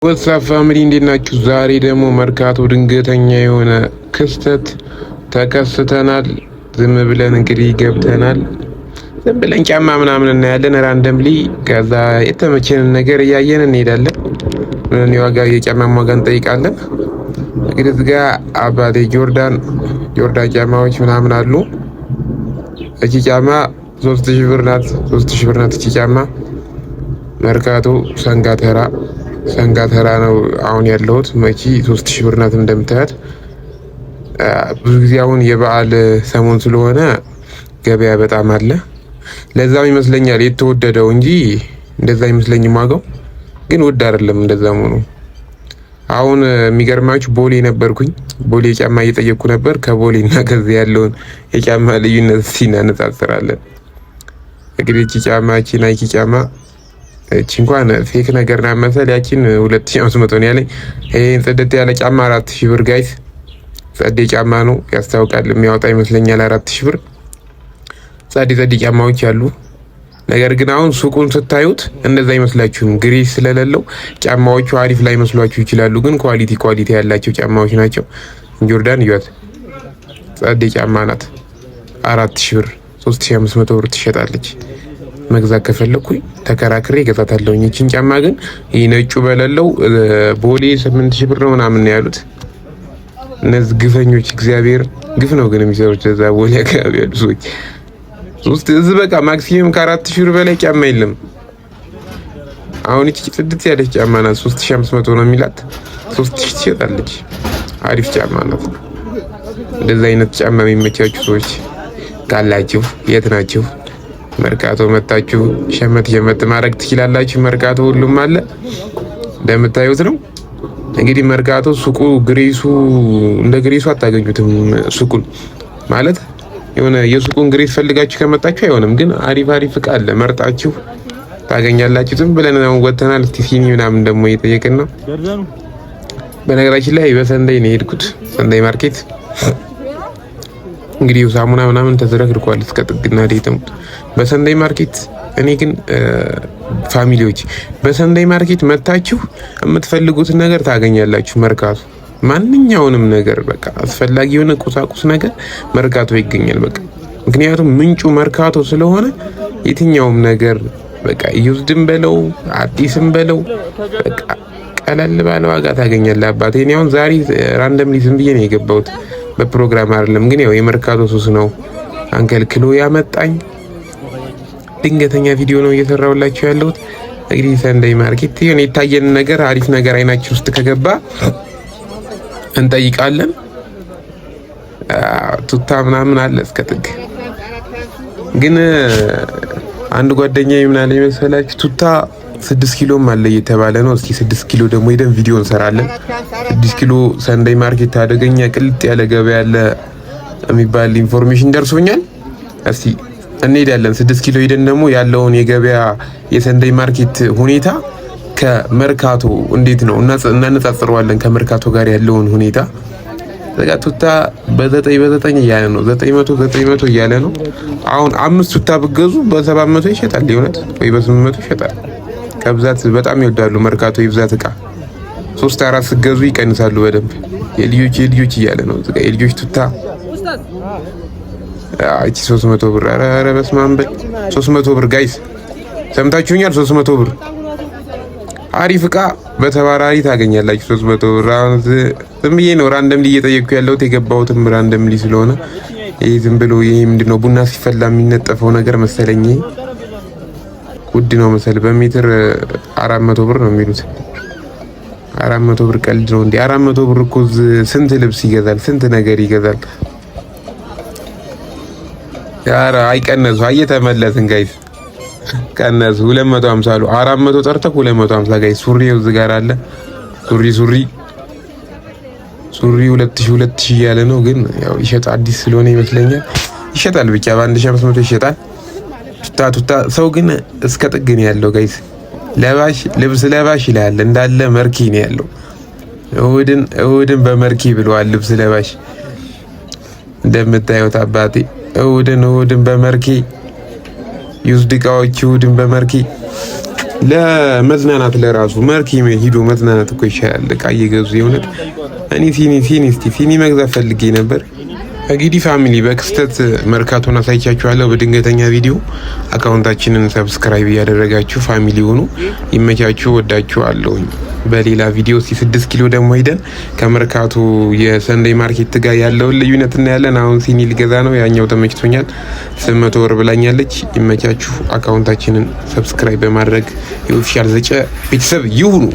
What's up family፣ እንዴት ናችሁ? ዛሬ ደግሞ መርካቶ ድንገተኛ የሆነ ክስተት ተከስተናል። ዝም ብለን እንግዲህ ገብተናል። ዝም ብለን ጫማ ምናምን እናያለን randomly። ከዛ የተመቸንን ነገር እያየን እንሄዳለን። ምን የዋጋ የጫማ ዋጋ እንጠይቃለን። እንግዲህ እዚህ ጋ አባቴ ጆርዳን ጆርዳን ጫማዎች ምናምን አሉ። እቺ ጫማ 3000 ብር ናት። 3000 ብር ናት እቺ ጫማ። መርካቶ ሰንጋተራ፣ ሰንጋተራ ነው አሁን ያለሁት። መቺ 3000 ብር ናት እንደምታያት። ብዙ ጊዜ አሁን የበዓል ሰሞን ስለሆነ ገበያ በጣም አለ። ለዛም ይመስለኛል የተወደደው እንጂ እንደዛ አይመስለኝም። ዋጋው ግን ውድ አይደለም። እንደዛም ሆኖ አሁን የሚገርማችሁ ቦሌ ነበርኩኝ። ቦሌ ጫማ እየጠየቅኩ ነበር። ከቦሌ እና ከዚህ ያለውን የጫማ ልዩነት እስኪ እናነጻጽራለን። እንግዲህ እቺ ጫማ፣ እቺ ናይኪ ጫማ፣ እቺ እንኳን fake ነገር ናት መሰል። ያቺን 2500 ነው ያለኝ። ይሄን ጽድት ያለ ጫማ 4000 ብር guys። ጸዴ ጫማ ነው፣ ያስታውቃል። የሚያወጣ ይመስለኛል 4000 ብር። ጸዴ ጸዴ ጫማዎች አሉ። ነገር ግን አሁን ሱቁን ስታዩት እንደዛ አይመስላችሁም። ግሬስ ስለሌለው ጫማዎቹ አሪፍ ላይመስሏችሁ ይችላሉ። ግን quality quality ያላቸው ጫማዎች ናቸው። ጆርዳን እዩት፣ ጸዴ ጫማ ናት። 4000 ብር፣ 3500 ብር ትሸጣለች። መግዛት ከፈለኩኝ ተከራክሬ እገዛታለሁኝ። ይችን ጫማ ግን ይህ ነጩ በሌለው ቦሌ 8000 ብር ነው ምናምን ነው ያሉት። እነዚህ ግፈኞች፣ እግዚአብሔር ግፍ ነው ግን የሚሰሩት እዛ ቦሌ አካባቢ ያሉ ሰዎች። ሶስት እዚህ በቃ maximum ከ4000 ብር በላይ ጫማ የለም። አሁን እቺ ጽድት ያለች ጫማ ናት። 3500 ነው የሚላት፣ 3000 ትሸጣለች። አሪፍ ጫማ ናት። እንደዚህ አይነት ጫማ የሚመቻችሁ ሰዎች ካላችሁ የት ናችሁ? መርካቶ መጣችሁ ሸመት ሸመት ማድረግ ትችላላችሁ። መርካቶ ሁሉም አለ፣ እንደምታዩት ነው። እንግዲህ መርካቶ ሱቁ ግሬሱ እንደ ግሬሱ አታገኙትም። ሱቁን ማለት የሆነ የሱቁን ግሬስ ፈልጋችሁ ከመጣችሁ አይሆንም፣ ግን አሪፍ አሪፍ እቃ አለ፣ መርጣችሁ ታገኛላችሁ። ዝም ብለን አሁን ወጥተናል። እስቲ ሲኒ ምናምን ደግሞ እየጠየቅን ነው። በነገራችን ላይ በ Sunday ነው የሄድኩት፣ Sunday market። እንግዲህ ሳሙና ምናምን ተዝረክርኳል እስከ ጥግና ዴትም በ Sunday market። እኔ ግን family ዎች፣ በ Sunday market መታችሁ የምትፈልጉትን ነገር ታገኛላችሁ። መርካቶ ማንኛውንም ነገር፣ በቃ አስፈላጊ የሆነ ቁሳቁስ ነገር መርካቶ ይገኛል። በቃ ምክንያቱም ምንጩ መርካቶ ስለሆነ የትኛውም ነገር በቃ used ም በለው አዲስም በለው በቃ ቀለል ባለ ዋጋ ታገኛለህ። አባቴ እኔ አሁን ዛሬ randomly ዝም ብዬ ነው የገባሁት፣ በፕሮግራም አይደለም። ግን ያው የመርካቶ ሱስ ነው አንከልክሎ ያመጣኝ። ድንገተኛ ቪዲዮ ነው እየሰራሁላችሁ ያለሁት። እንግዲህ Sunday market የሆነ የታየን ነገር፣ አሪፍ ነገር አይናችን ውስጥ ከገባ እንጠይቃለን። ቱታ ምናምን አለ እስከ ጥግ። ግን አንድ ጓደኛ ምን አለ መሰላችሁ? ቱታ 6 ኪሎም አለ እየተባለ ነው። እስኪ 6 ኪሎ ደግሞ ሄደን ቪዲዮ እንሰራለን። 6 ኪሎ Sunday market አደገኛ ቅልጥ ያለ ገበያ አለ የሚባል information ደርሶኛል። እስቲ እንሄዳለን። 6 ኪሎ ሄደን ደግሞ ያለውን የገበያ የ Sunday market ሁኔታ ከመርካቶ እንዴት ነው እናነጻጽረዋለን። ከመርካቶ ጋር ያለውን ሁኔታ ዘጋ ቱታ በዘጠኝ በዘጠኝ እያለ ነው። 900 900 እያለ ነው። አሁን አምስት ቱታ ብገዙ በ700 ይሸጣል። የእውነት ወይ በ800 ይሸጣል። ከብዛት በጣም ይወዳሉ መርካቶ የብዛት እቃ። ሶስት አራት ስገዙ ይቀንሳሉ በደንብ። የልጆች የልጆች እያለ ነው። እዚህ ጋር የልጆች ቱታ እቺ 300 ብር። ኧረ ኧረ በስመ አብ በል፣ 300 ብር guys፣ ሰምታችሁኛል። 300 ብር አሪፍ እቃ በተባራሪ ታገኛላችሁ። 300 ብር። አሁን ዝም ብዬ ነው randomly እየጠየቅኩ ያለሁት፣ የገባሁትም randomly ስለሆነ። ይህ ዝም ብሎ ይሄ ምንድን ነው? ቡና ሲፈላ የሚነጠፈው ነገር መሰለኝ። ውድ ነው መሰል፣ በሜትር 400 ብር ነው የሚሉት። 400 ብር ቀልድ ነው እንዴ? 400 ብር እኮ ስንት ልብስ ይገዛል? ስንት ነገር ይገዛል? ኧረ አይቀነሱ። አየተመለስን guys፣ ቀነሱ። 250 አሉ። 400 ጠርተው 250 guys። ሱሪ እዚህ ጋር አለ። ሱሪ ሱሪ ሱሪ 2000 2000 እያለ ነው፣ ግን ያው ይሸጥ አዲስ ስለሆነ ይመስለኛል ይሸጣል። ብቻ በ1500 ይሸጣል። ቱታ ቱታ ሰው ግን እስከ ጥግ ነው ያለው guys። ለባሽ ልብስ ለባሽ ይላል፣ እንዳለ መርኪ ነው ያለው። እሁድን እሁድን በመርኪ ብለዋል ልብስ ለባሽ። እንደምታዩት አባቴ እሁድን እሁድን በመርኪ used እቃዎች እሁድን በመርኪ። ለመዝናናት ለራሱ መርኪ ሂዶ መዝናናት እኮ ይሻላል። እቃ እየገዙ የእውነት እኔ ሲኒ ሲኒ እስቲ ሲኒ መግዛት ፈልጌ ነበር። እንግዲህ family በክስተት መርካቶን አሳይቻችኋለሁ። በድንገተኛ ቪዲዮ account ኣችንን subscribe እያደረጋችሁ family ሆኑ። ይመቻችሁ። ወዳችሁ አለሁኝ። በሌላ ቪዲዮ እስቲ 6 ኪሎ ደግሞ ሄደን ከመርካቶ የ Sunday market ጋር ያለውን ልዩነት እናያለን። አሁን ሲኒ ልገዛ ነው። ያኛው ተመችቶኛል። 800 ብር ብላኛለች። ይመቻችሁ። Account ኣችንን subscribe በማድረግ የ official ዘጨ ቤተሰብ ይሁኑ።